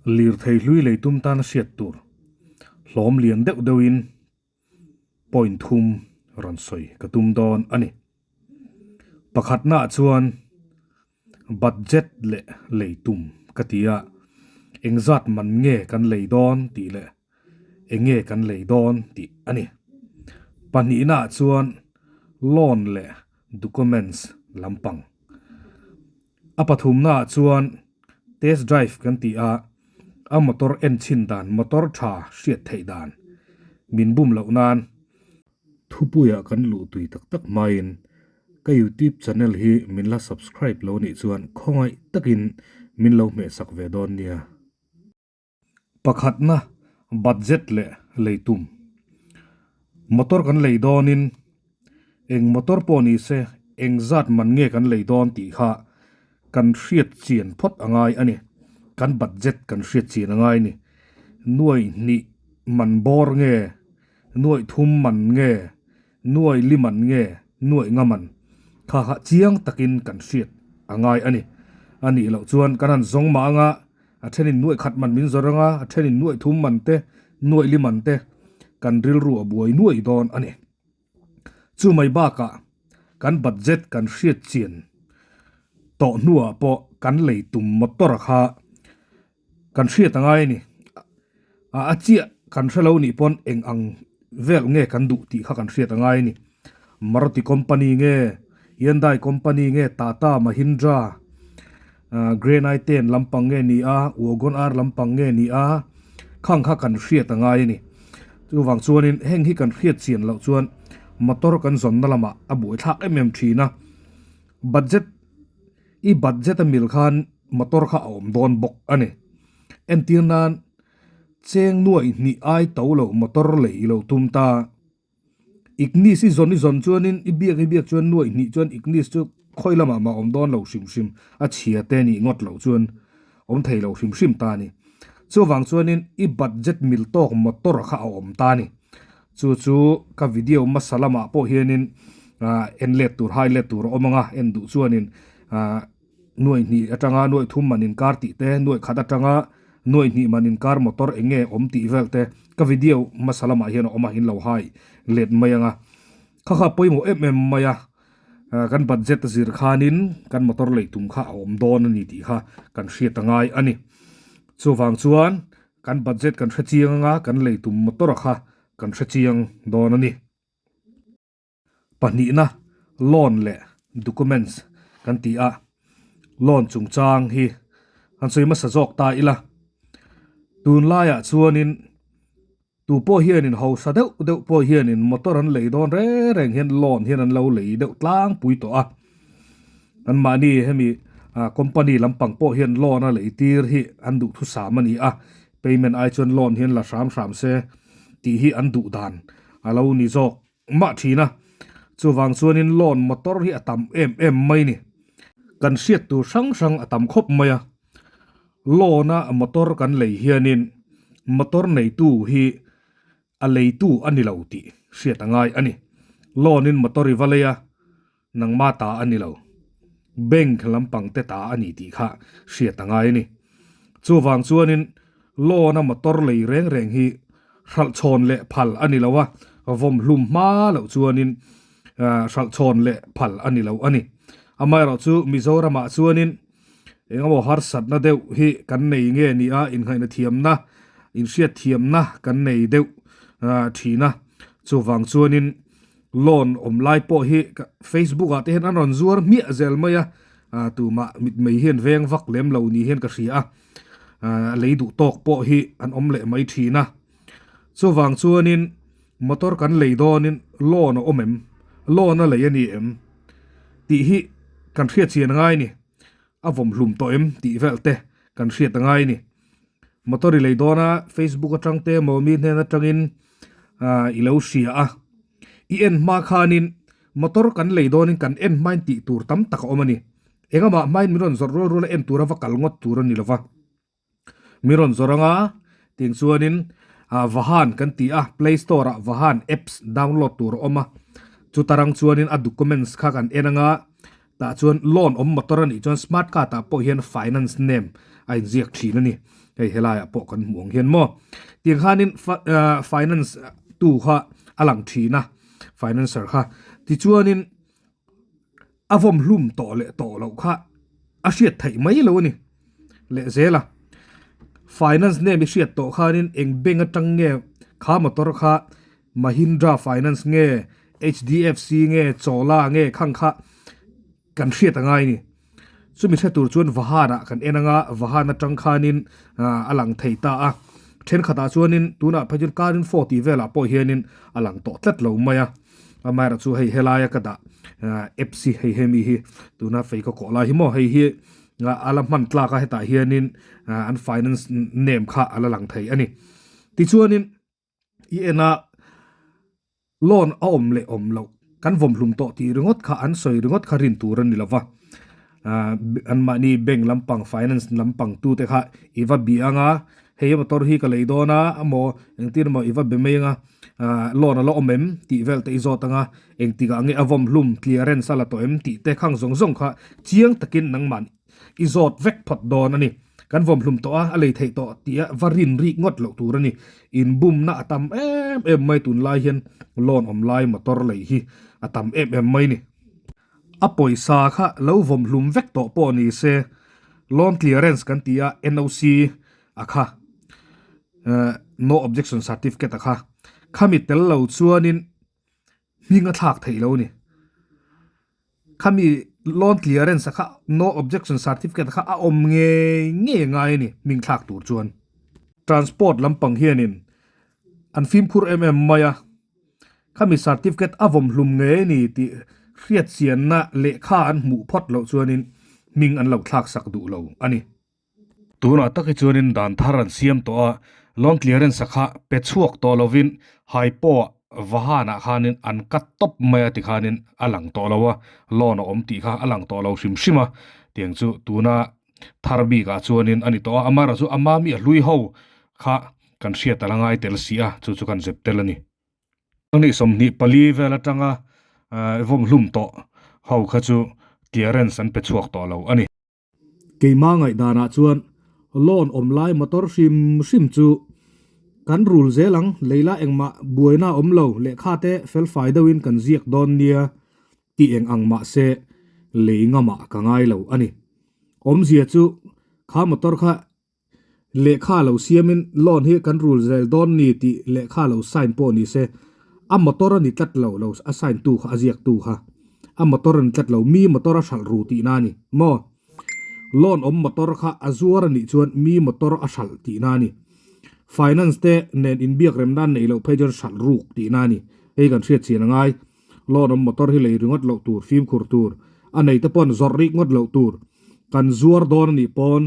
Lirthei hlui lei tum tan a hriat tur hlawm lian deuh deuhin point thum rawn sawi ka tum dawn a ni. Pakhatnaah chuan budget leh lei tum ka ti a, engzat man nge kan lei dawn tih leh eng nge kan lei dawn tih a ni. Pahnihnaah chuan loan leh documents lampang. A pathumnaah chuan test drive kan ti a, a motor en chhin dan, motor tha hriat theih dan min bum loh nan. Thupuiah kan luh tui tak tak hmain ka youtube channel hi min la subscribe lo nih chuan khawngaih takin min lo hmehsak ve dawn nia. Pakhatna, budget leh lei tum. Motor kan lei dawnin eng motor pawh ni se eng zat man nge kan lei dawn tih kha kan hriat chian phawt a ngai a ni. Kan budget kan hriat chian a ngai a ni. Nuai hnih man bawr nge, nuai thum man nge, Nuai li man nge nuai nga man kha kha chiang takin kan hriat a ngai a ni. A nih loh chuan kan han zawng mah anga a thenin nuai khat man min zawr anga a thenin nuai thum man te nuai li man te kan rilru a buai nuai dawn a ni. Chu mai bakah kan budget kan hriat chian tawh hnuah pawh kan lei tum motor kha Kan hriat a ngai a ni. A chiah kan hre lo nih pawn eng ang vel nge kan duh tih kha kan hriat a ngai a ni. Maruti company nge, Hyundai company nge, Tata, Mahindra, Grand i10 lampang nge ni a, Wagon R lampang nge ni a, khang kha kan hriat a ngai a ni. Chuvang chuanin heng hi kan hriat chian loh chuan motor kan zawnna lamah a buaithlak em em thin a. Budget I budget a mil khan motor kha a awm dawn bawk a ni. Entir nan cheng nuaih hnih ai to lo motor lei i lo tum ta. Ignis i zawn i zawn chuanin i biak i biak chuan nuaih hnih chuan Ignis chu khawi lamah mah awm dawn lo hrim hrim a chhia te nih ngawt loh chuan awm thei lo hrim hrim ta a ni. Chuvang chuanin i budget mil tawk motor kha a awm ta a ni. Chu chu ka video hmasa lamah pawh hianin en let tur hai let tur a awm ang a, en duh chuanin nuaih hnih atanga nuaih thum man inkar tih te, nuaih khat atanga nuaih hnih man inkar motor eng nge awm tih vel te ka video hmasa lamah hian a awm a, in lo hai let mai ang a. Kha kha pawimawh em em mai a, kan budget a zir khanin kan motor lei tum kha a awm dawn a ni tih kha kan hriat a ngai a ni. Chuvang chuan Kan budget kan hre chiang anga kan lei tum motor a kha kan hre chiang dawn a ni. Pahnihna, loan leh documents kan ti a, loan chungchang hi han sawi hmasa zawk ta ila. Tunlaiah chuanin tu pawh hianin hausa deuh deuh pawh hianin motor an lei dawn reng reng hian loan hian an lo lei deuh tlangpui tawh a. Anmahni hemi company lampang pawh hian loan a lei tir hi an duhthusam a ni a, payment ai chuan loan hian la hram hram se tih hi an duh dan a lo ni zawk mah thin a. Chuvang chuanin loan motor hi a tam em em mai ni. Kan hriat tur hrang hrang a tam khawp mai a, loan a motor kan lei hianin motor neitu hi a leitu a ni lo tih hriat a ngai a ni. Loan in motor i va lei a, Nangma ta a ni lo. Bank lampang te ta a ni tih kha hriat a ngai a ni. Chuvang chuanin loan a motor lei reng reng hi hralh chhawn leh phal a ni lo a, vawm hlum hma loh chuanin hralh chhawn leh phal a ni lo a ni. Amaherawhchu Mizoramah chuanin engemaw harsatna deuh hi kan nei nge ni a, inngaihna thiamna, inhriat thiamna kan nei deuh thin a. Chuvang chuanin Loan awm lai pawh hi Facebook ah te hian an rawn zuar hmiah zel mai a, tumah mitmei hian veng vak lem lo ni hian ka hria a, a lei duh tawk pawh hi an awm leh mai thin a. Chuvang chuanin motor kan lei dawnin loan a awm em, loan a lei a ni em tih hi kan hriat chian a ngai a ni, a vawm hlum tawh em tih vel te kan hriat a ngai a ni. Motor i lei dawn a Facebook atang te emaw mi hnen atangin i lo hria a, i en hma khanin motor kan lei dawnin kan en hmain tih tur tam tak a awm a ni. Engahmah hmain min rawn zawrh rual rual a en tura va kal ngawt tur a ni lova. Min rawn zawrh anga tiang chuanin Vahan kan ti a, Play Store ah Vahan apps download tur a awm a, chuta rang chuanin a documents kha kan en anga Tah chuan loan awm motor a nih chuan smart card ah pawh hian finance name a inziak thin a ni. Hei helaiah pawh kan hmuh ang hian maw. Tiang khanin finance tu kha a lang thin a, financer kha. Tichuanin a vawm hlum tawh leh tawh loh kha a hriat theih mai lo a ni. Lehzel a, finance name i hriat tawh khanin eng bank atang nge kha motor kha Mahindra Finance nge HDFC nge Chola nge khang kha kan hriat a ngai a ni. Chumi hre tur chuan Vahan ah kan en anga Vahan atang khanin a lang thei ta a. Thenkhatah chuanin tunah phei chuan Karin 40 velah pawh hianin a lang tawh tlat lo mai a. Amaherawhchu chu hei helaia ka dah apps hi hei hemi hi tuna fei ka kawh lai hi maw hei hi a la hman tlak a hetah hianin an finance name kha a la lang thei a ni. Tichuanin i en a loan a awm leh awm loh kan vawm hlum tawh tih ringawt kha an sawi ringawt kha rin tur a ni lo va anmahni bank lampang finance lampang tute kha i va bih ang a hei motor hi ka lei dawn a emaw engtin emaw i va be mai ang a loan a la awm em tih vel te i zawt ang a engtikah nge a vawm hlum clearance a la tawh em tih te khang zawng zawng kha chiang takin nangmah I zawt vek phawt dawn a ni. Kan vawm hlum tawh a, a lei theih tawh tih a va rin rik ngawt loh tur a ni. Inbumna a tam em em mai tunlai hian loan awm lai motor lei hi a tam em em mai ni. A pawisa kha lo vawm hlum vek tawh pawh ni se loan clearance kan ti a NOC a kha no objection certificate a kha khami tel lo chuanin hming a thlak theih lo a ni. Khami loan clearance a kha no objection certificate kha a awm ngei ngei a ngai a ni hming thlak tur chuan. Transport lampang hianin an fimkhur em em mai a, khami certificate a vawm hlum ngei a ni tih hriatchianna lehkha an hmuh phawt loh chuanin hming an lo thlak sak duh lo a ni. Tunah tak hi chuanin dan thar an siam tawh a, loan clearance a kha pe chhuak tawh lovin Haipoa Vahanah khanin an cut tawp mai a tikhanin a lang tawh lo a, loan a awm tih kha a lang tawh lo hrim hrim a, tiang chu tuna thar bikah chuanin a ni tawh a, amaherawhchu chu ama mi a hlui ho kha kan hriat a la ngai tel si a, chu chu kan zep tel a ni. Ni 24 vel atanga vawm hlum tawh ho kha chu clearance an pe chhuak tawh lo a ni. Keimah ngaihdanah chuan loan awm lai motor hrim hrim chu kan rul zel ang, leila engmah buaina a awm lo, lehkha te felfai deuhin kan ziak dawn nia tih eng ang mahse lei ngamah ka ngai lo a ni. Awmzia chu kha motor kha Lehkha lo siamin loan hi kan rul zel dawn ni tih lehkha lo sign pawh ni se, a motor a ni tlat lo lo a sign tu kha a ziak tu kha a motor a ni tlat lo mi motor a hralh ru tihna a ni maw? Loan awm motor kha a zuar a nih chuan mi motor a hralh tihna a ni. Finance te nen inbiak rem nan neih loh phei chuan hralh ruk tihna a ni. Hei kan hriat chian a ngai. Loan awm motor hi lei ringawt loh tur, fimkhur tur, a nei te pawn zawrh rik ngawt loh tur, kan zuar dawn a nih pawn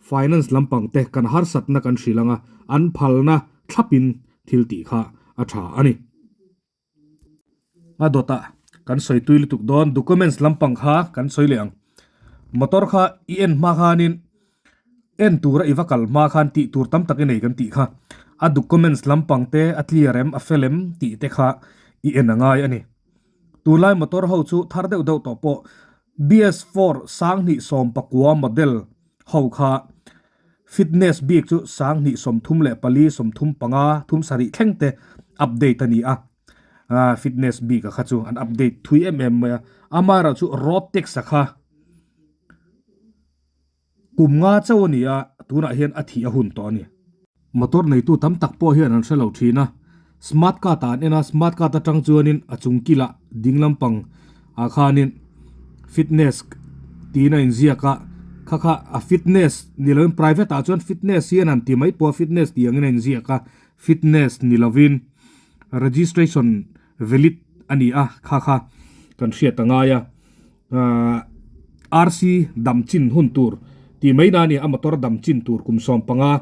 Finance lampang te kan harsatna kan hrilh anga an phalna thlapin thil tih kha a tha a ni. A dawtah kan sawi tui lutuk dawn documents lampang kha kan sawi leh ang. Motor kha i en hma khanin en tura i va kal hma khan tih tur tam tak i nei kan tih kha. A documents lampang te a clear em a fel em tih te kha i en a ngai a ni. Tunlai motor ho chu thar deuh deuh tawh pawh BS four 2019 model ho kha fitness bik chu 2034 35 37 thleng te update a ni a, fitness bik a kha chu an update thui em em mai a, amaherawhchu road tax a kha Kum nga chauh a ni a, tunah hian a thih a hun tawh a ni. Motor neitu tam tak pawh hian an hre lo thin a, smart card ah an en a, smart card atang chuanin a chung kilah ding lampang ah khanin fitness tiin a inziak a, kha kha a fitness ni lovin private ah chuan fitness hian an ti mai pawh a fitness tih angin a inziak a, fitness ni lovin registration valid a ni a, kha kha kan hriat a ngai a. RC dam chin hun tur tih mai na a ni a motor dam chin tur kum 15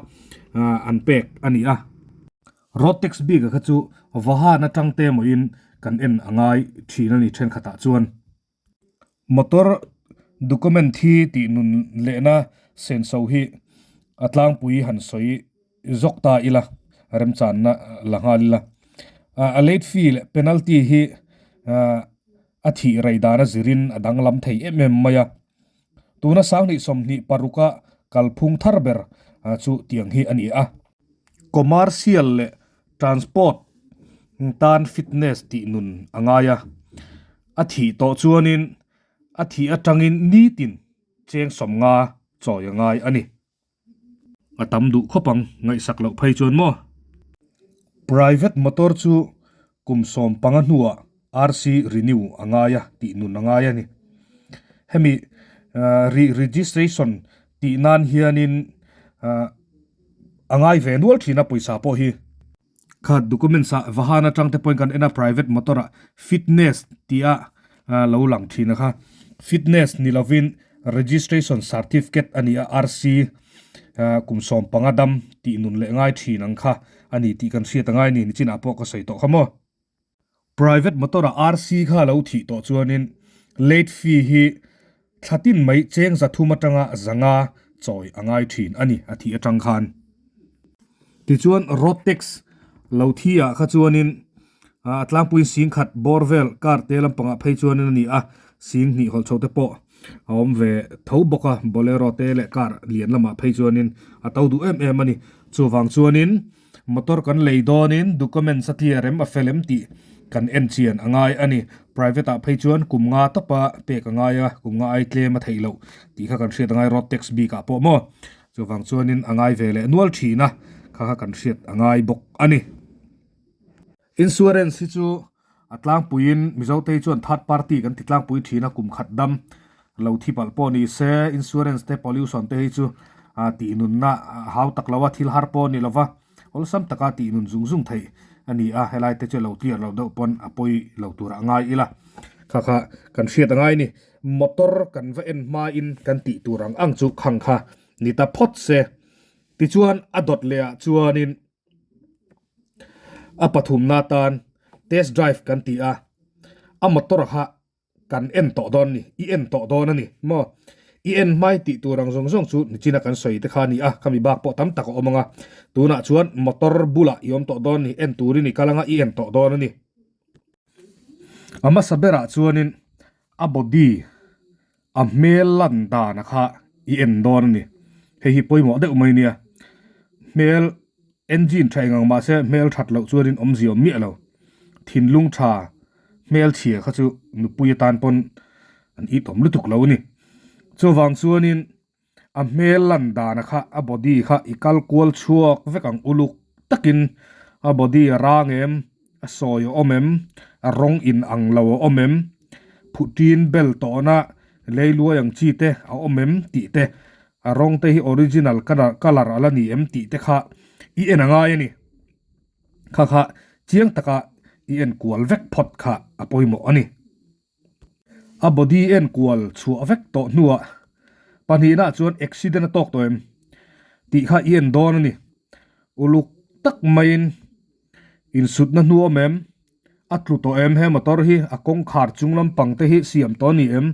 an pek a ni a. Road tax bik a kha chu vahan atang te emaw-in kan en a ngai thin a ni thenkhatah chuan. Motor document hi tih nun lehna senso hi a tlangpui han sawi zawk ta ila remchanna la nghal ila. A late fee leh penalty hi A thih rei dan a zirin a danglam thei em em mai a. Tuna 2026 a kalphung thar ber chu tiang hi a ni a. Commercial leh transport tan fitness tih nun a ngai a, a thih tawh chuanin a thih atangin nitin cheng 50 chawi a ngai a ni. A tam duh khawp ang ngaihsak loh phei chuan maw? Private motor chu kum 15 hnuah RC renew a ngai a tih nun a ngai a ni. Hemi re-registration tih nan hianin a ngai ve nual thin a pawisa pawh hi. Kha documents ah vahan atang te pawhin kan en a private motor ah fitness tih a lo lang thin a kha fitness ni lovin registration certificate a ni a RC kum 15 dam tih nun leh ngai thin ang kha a ni tih kan hriat a ngai a ni nichinah pawh ka sawi tawh kha maw. Private motor ah RC kha lo thih tawh chuanin late fee hi thla tin mai cheng 300 atanga 500 chawi a ngai thin a ni a thih atang khan. Tichuan road tax lo thi ah kha chuanin a tlangpuiin sing khat bawr vel car te lampangah phei chuanin a ni a, sing hnih hawlh chho te pawh a awm ve tho bawk a, bolero te leh car lian lamah phei chuanin a to duh em em a ni. Chuvang chuanin Motor kan lei dawnin documents a clear em a fel em tih kan en chian a ngai a ni. Private ah phei chuan kum nga tawpa pek a ngai a, kum nga ai tlem a theih loh tih kha kan hriat a ngai road tax bik ah pawh maw. Chuvang chuanin a ngai ve leh nual thin a, kha kha kan hriat a ngai bawk a ni. Insurance hi chu a tlangpuiin Mizote hi chuan third party kan ti tlangpui thin a, kum khat dam lo thi palh pawh ni se insurance te pollution te hi chu tih nunna hau tak lo a, thil har pawh a ni lo va, awlsam taka tih nun zung zung theih a ni a, helai te chu lo clear lo deuh pawn a pawi lo tur a ngai ila kha kha kan hriat a ngai a ni. Motor kan va en hmain kan tih tur ang ang chu khang kha ni ta phawt se tichuan a dawt leh ah chuanin A pathumna atan test drive kan ti a, a motor kha kan en tawh dawn a ni, i en tawh dawn a ni maw? I en hmai tih tur ang zawng zawng chu nichina kan sawi te kha a ni a, khami bak pawh tam tak a awm ang a, tunah chuan motor bulah i awm tawh dawn a ni, en turin i kal ang a, i en tawh dawn a ni. A hmasa berah chuanin a body A hmel lan dana kha i en dawn a ni. Hei hi pawimawh deuh mai nia. Hmel engine tha eng ang mahse hmel that loh chuanin awmzia awm miah lo. Thinlung tha hmel chhia kha chu nupui atan pawn an it awm lutuk lo a ni. Chuvang chuanin A hmel lan dana kha a body kha i kal kual chhuak vek ang uluk takin a body a rang em, a sawi a awm em, a rawng in ang lo a awm em, phutin bel tawhna lei luai ang chi te a awm em tih te, a rawng te hi original colour a la ni em tih te kha i en a ngai a ni. Kha kha chiang taka i en kual vek phawt kha a pawimawh a ni. A body en kual chhuah vek tawh hnuah pahnihna chuan accident a tawk tawh em tih kha i en dawn a ni. Uluk tak maiin insutna hnu awm em, a tlu tawh em he motor hi a kawngkhar chung lampang te hi siam tawh a ni em,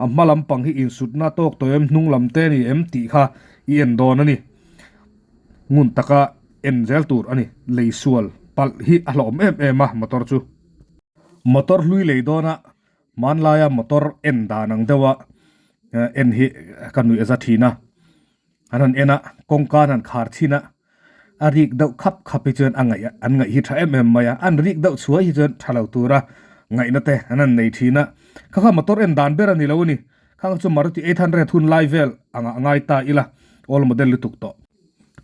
a hma lampang hi insutna a tawk tawh em, hnung lam te a ni em tih kha i en dawn a ni. Ngun taka en zel tur a ni. Lei sual palh hi a hlauhawm em em a motor chu. Motor hlui lei dawna hmanlaia motor en dan ang deuha en hi ka nuih a za thin a, an han en a kawngka an han khar thin a, a rik deuh khap khap hi chuan a ngaih an ngaih hi tha em em mai a, an rik deuh chhuai hi chuan tha lo tura ngaihna te an han nei thin a, kha kha motor en dan ber a ni lo a ni, khang chu Maruti 800 hun lai vel angah ngai ta ila old model lutuk tawh.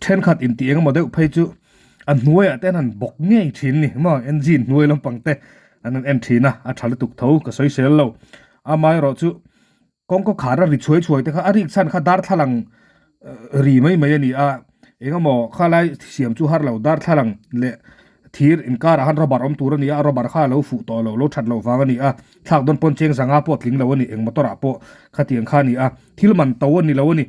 Thenkhat intih eng emaw deuh phei chu a hnuaiah te an han bawk ngei thin ni maw engine hnuai lampang te an han en thin a, a tha lutuk tho ka sawi sel lo. Amaherawh chu kawngka khar a ri chhuai chhuai te kha a rik chhan kha darthlalang ri mai mai a ni a, eng emaw khalai siam chu har lo darthlalang leh thir inkarah khan rubber awm tur a ni a, rubber kha a lo fuh tawh lo, lo that loh vang a ni a, thlak dawn pawn cheng zanga pawh tling lo a ni, eng motor ah pawh khatiang kha a ni a, thil man to a ni lo a ni.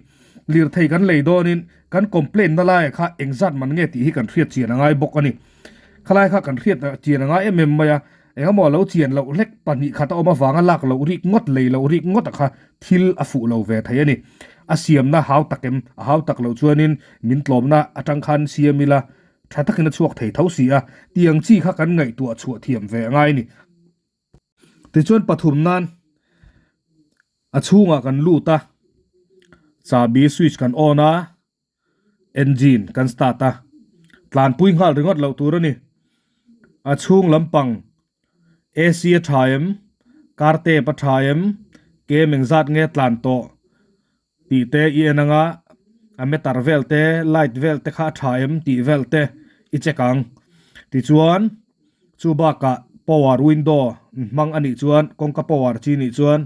Lirthei kan lei dawnin kan complaint na laiah kha engzat man nge tih hi kan hriat chian a ngai bawk a ni. Khalai kha kan hriat chian a ngai em em mai a, engemaw lo chian loh hlek pahnih khat a awm avanga lak loh rik ngawt lei loh rik ngawt a kha thil a fuh lo ve thei a ni. A siamna hau tak em? A hau tak loh chuanin min tlawmna atang khan siam ila tha takin a chhuak thei tho si a, tiang chi kha kan ngaihtuah chhuah thiam ve a ngai a ni. Tichuan pathum nan a chhungah kan lut a, chahbi switch kan on a, Engine kan start a, tlanpui nghal ringawt loh tur a ni. A chhung lampang AC a tha em, car tape a tha em, kem engzat nge tlan tawh tih te i en anga, a meter vel te, light vel te kha a tha em tih vel te i check ang. Tichuan chu bakah power window hmang a nih chuan kawngka power chi nih chuan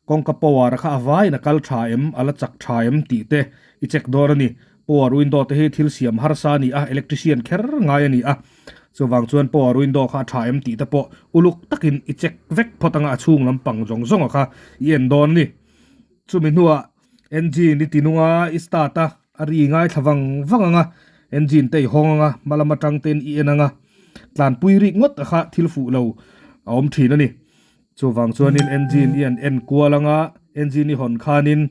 Kawngka power kha a vaiin a kal tha em, a la chak tha em tih te i check dawn a ni. Power window te hi thil siam harsa a ni a, electrician kher ngai a ni a. Chuvang chuan power window kha a tha em tih te pawh uluk takin i check vek phawt anga a chhung lampang zawng zawng a kha i en dawn a ni. Chumi hnuah engine i ti nung a, i start a, a ri ngaithla vang vang anga, engine te i hawng anga, hma lam atang ten i en anga, tlanpui rik ngawt a kha thil fuh lo a awm thin a ni. Chuvang chuanin engine i an en kual anga engine i hawn khanin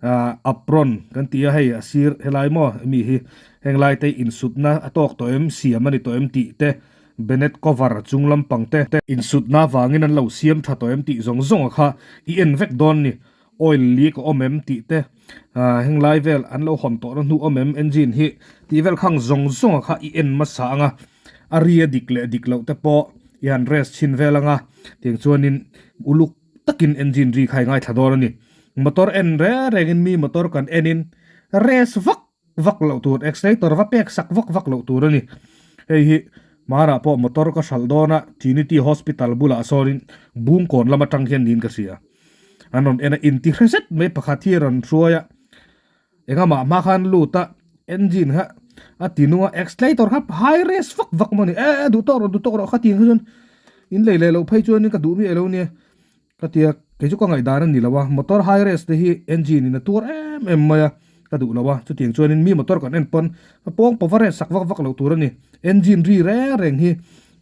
ah apron kan ti a hei a sir helai maw mi hi henglai te insutna a tawk tawh em siam a ni tawh em tih te bonnet cover chung lampang te insutna vangin an lo siam tha tawh em tih zawng zawng a kha i en vek dawn ni oil leak a awm em tih te ah henglai vel an lo hawn tawhna hnu awm em engine hi tih vel khang zawng zawng a kha i en hmasa anga. A ri a dik leh dik loh te pawh i han rest chhin vel anga tiang chuanin uluk takin engine ri kha i ngaithla dawn a ni. Motor en reng rengin mi motor kan enin rest vak vak loh tur accelerator va pek sak vak vak loh tur a ni. Hei hi hmanah pawh motor ka hralh dawn a Trinity Hospital bulah sawnin Bungkawn lam atang hian niin ka hria. An rawn en a intihre zet mai pakhat hi a rawn hruai a. Engamah hma khan lut a engine kha a ti nung a accelerator kha high race vak vak maw ni e e duh tawk rawh duh tawk rawh kha ti ang kha chuan in lei leh loh phei chuan in ka duh miah lo nia ka ti a kei chu ka ngaihdan a ni lo a motor high race te hi engine in a tuar em em mai a ka duh lo a chutiang chuan in mi motor kan en pawn a pawng pawh va race sak vak vak loh tur a ni engine ri reng reng hi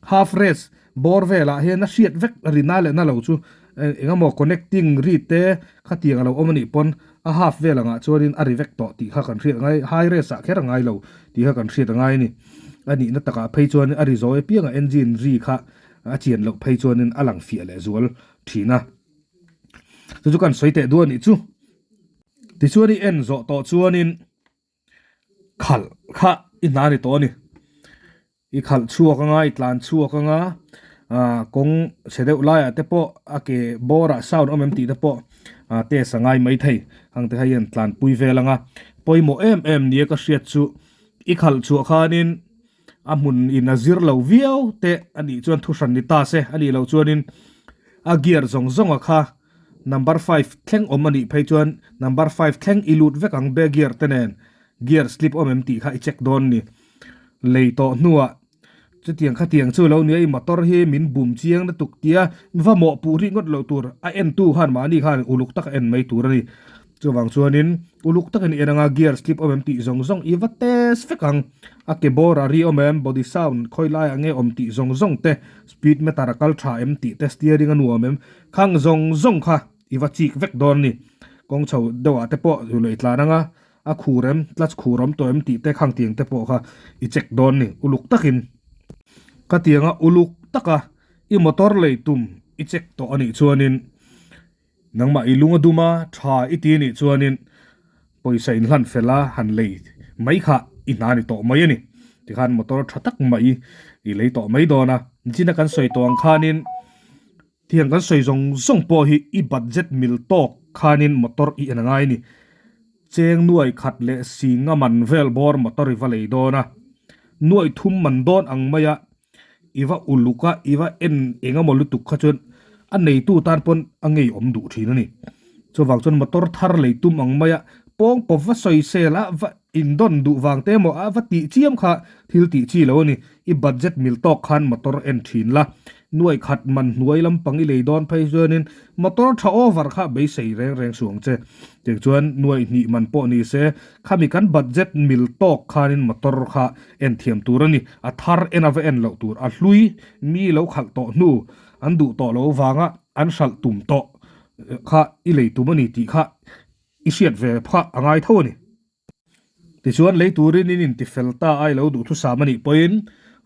half race bawr velah hian a hriat vek ri na leh na lo chu eng emaw connecting ri te khatiang a lo awm a nih pawn a half vel angah chuanin a ri vek tawh tih kha kan hriat ngai high race ah kher a ngai lo tih kha kan hriat a ngai a ni. A nihna takah phei chuanin a ri zawi apiangah engine ri kha a chian loh phei chuanin a lang fiah leh zual thin a. Chu chu kan sawi teh duh a nih chu. Tichuan i en zawh tawh chuanin khalh kha i hna a ni tawh a ni. I khalh chhuak anga, i tlan chhuak anga, ah kawng chhe deuh laiah te pawh a ke bawrah sound awm em tih te pawh ah test a ngai maithei. Hang te kha hian tlanpui vel anga pawimawh em em nia ka hriat chu i khalh chhuah khanin a hmun in a zir lo viau te a nih chuan thu hran ni ta se a nih loh chuanin a gear zawng zawnga kha Number five thleng awm a nih phei chuan number five thleng i lut vek ang be gear te nen gear slip awm em tih kha i check dawn ni. Lei tawh hnuah chutiang khatiang chu lo nia i motor hi min bum chiang lutuk tia va mawhpuh rih ngawt loh tur a entu khan mahni khan uluk taka en mai tur a ni. Chuvang chuanin uluk takin i en anga gear slip awm em tih zawng zawng i va test vek ang. A ke bawr a ri awm em, body sound khawi laiah nge awm tih zawng zawng te, speed meter a kal tha em tih te, steering a nuam em, khang zawng zawng kha i va chik vek dawn a ni. Kawng chho deuhah te pawh zul ei tlan anga a khur em, clutch khur awm tawh em tih te khang tiang te pawh kha i check dawn a ni. Uluk takin ka tianga uluk taka i motor lei tum i check tawh a nih chuanin Nangmah i lung a dum a, tha i ti anih chuanin pawisa inhlan fel a han lei mai kha i hna ni tawh mai a ni. Tikhan motor tha tak mai i lei tawh mai dawn a. Nichina kan sawi tawh ang khanin tiang kan sawi zawng zawng pawh hi i budget mil tawk khanin motor i en a ngai a ni. Cheng nuai khat leh singa man vel bawr motor i va lei dawn a, nuai thum man dawn ang maia I va uluk a, i va en eng emaw lutuk kha chuan a neitu tan pawn a ngeiawm duh thin a ni. Chuvang chuan motor thar lei tum ang maia pawng pawp va sawi sel a, va indawn duh vang te emaw a va tih chiam kha thil tih chi lo a ni. I budget mil tawk khan motor en thin la, nuai khat man hnuai lampang i lei dawn phei chuanin motor tha over kha beisei reng reng suh ang che. Tiang chuan nuai hnih man pawh ni se, khami kan budget mil tawk khanin motor kha En thiam tur a ni. A thar en a va en loh tur. A hlui mi lo khalh tawh hnu an duh tawh lo vanga an hralh tum tawh kha i lei tum a ni tih kha i hriat ve phah a ngai tho a ni. Tichuan lei turin in intifel ta a i lo duhthusam a nih pawhin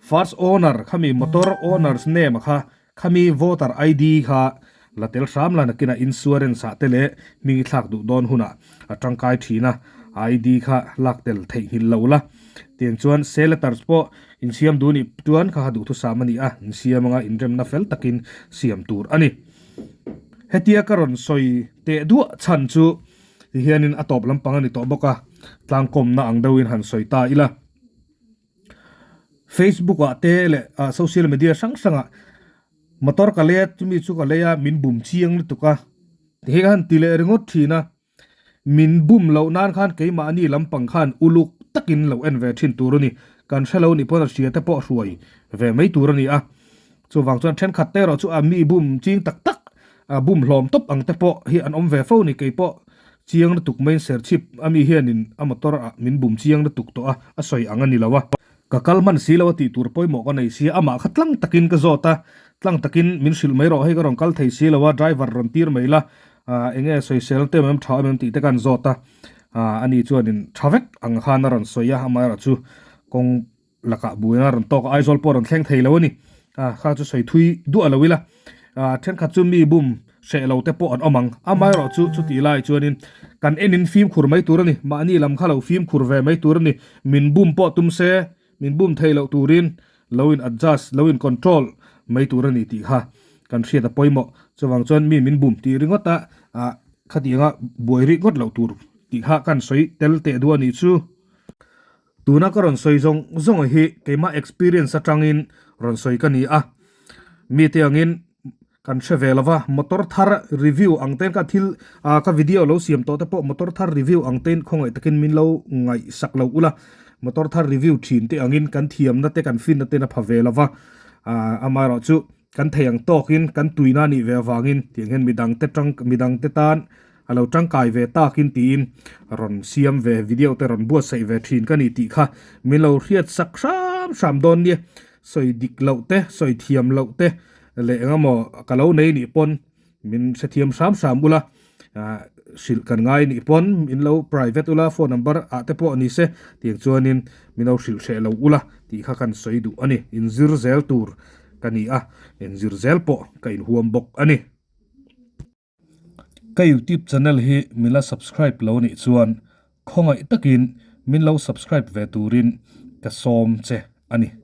first owner khami motor owner's name a kha Khami voter ID kha la tel hram la nakinah insurance ah te leh hming i thlak duh dawn hunah a tangkai thin a. ID kha lak tel theihnghilh lo la. Tiang chuan sale letters pawh insiam duh nih chuan kha kha duhthusam a ni a, insiam anga inremna fel takin siam tur a ni. Hetia ka rawn sawi teh duah chhan chu ti hianin a tawp lampang a ni tawh bawk a, tlangkawmna ang deuhin han sawi ta ila. Facebook ah te leh social media hrang hrangah motor ka lei a chumi chu ka lei a min bum chiang lutuk a ti hi ka han ti leh ringawt thin a min bum loh nan khan keimahni lampang khan uluk takin lo en ve thin tur a ni kan hre lo nih pawn a hria te pawh hruai ve mai tur a ni a chuvang chuan thenkhat te erawh chu a mi bum ching tak tak a bum hlawm tawp ang te pawh hi an awm ve fo ni keipawh Chiang lutuk mai serchhip a mi hianin a motor ah min bum chiang lutuk tawh a, a sawi ang a ni lo a. Ka kal hman si lo a tih tur pawimawh ka nei si a, amah kha tlang takin ka zawt a, tlang takin min hrilh mai rawh hei ka rawn kal thei si lo a, driver rawn tir mai la, ah eng nge sawisel te awm em tha awm em tih te ka han zawt a, ah ani chuanin tha vek ang khan a rawn sawi a, amaherawhchu kawng lakah buaina a rawn tawk a, Aizawl pawh a rawn thleng thei lo a ni. Ah, kha chu sawi thui duah lo ila. Ah, thenkhat chu mi bum hreh lo te pawh an awm ang. Amaherawh chu chutih lai chuanin kan enin fimkhur mai tur a ni. Mahni lam kha lo fimkhur ve mai tur a ni. Min bum pawh tum se, min bum thei loh turin lo in adjust, lo in control mai tur a ni tih kha kan hriat a pawimawh. Chuvang chuan mi min bum tih ringawt a, ah, khatianga buai rih ngawt loh tur tih kha kan sawi tel teh duh a nih chu. Tuna ka rawn sawi zawng zawng hi keimah experience atangin rawn sawi ka ni a, mite angin kan hre ve lova, motor thar review ang ten ka thil ah ka video lo siam tawh te pawh motor thar review ang ten khawngaih takin min lo ngaihsak lo ula, motor thar review thin te angin kan thiamna te kan finna ten a pha ve lova, ah amaherawhchu kan thei ang tawkin kan tuina nih ve avangin tiang hian midang te tang midang te tan a lo tangkai ve takin tiin rawn siam ve video te rawn buatsaih ve thin ka ni tih kha min lo hriat sak hram hram dawn nia sawi dik loh te sawi thiam loh te leh eng emaw ka lo nei nih pawn min hrethiam hram hram ula ah hrilh kan ngai nih pawn min lo private ula phone number ah te pawh ni se tiang chuanin min lo hrilh hreh lo ula tih kha kan sawi duh a ni inzir zel tur ka ni a inzir zel pawh ka inhuam bawk a ni. Ka youtube channel hi min la subscribe lo nih chuan khawngaih takin min lo subscribe ve turin ka sawm che a ni.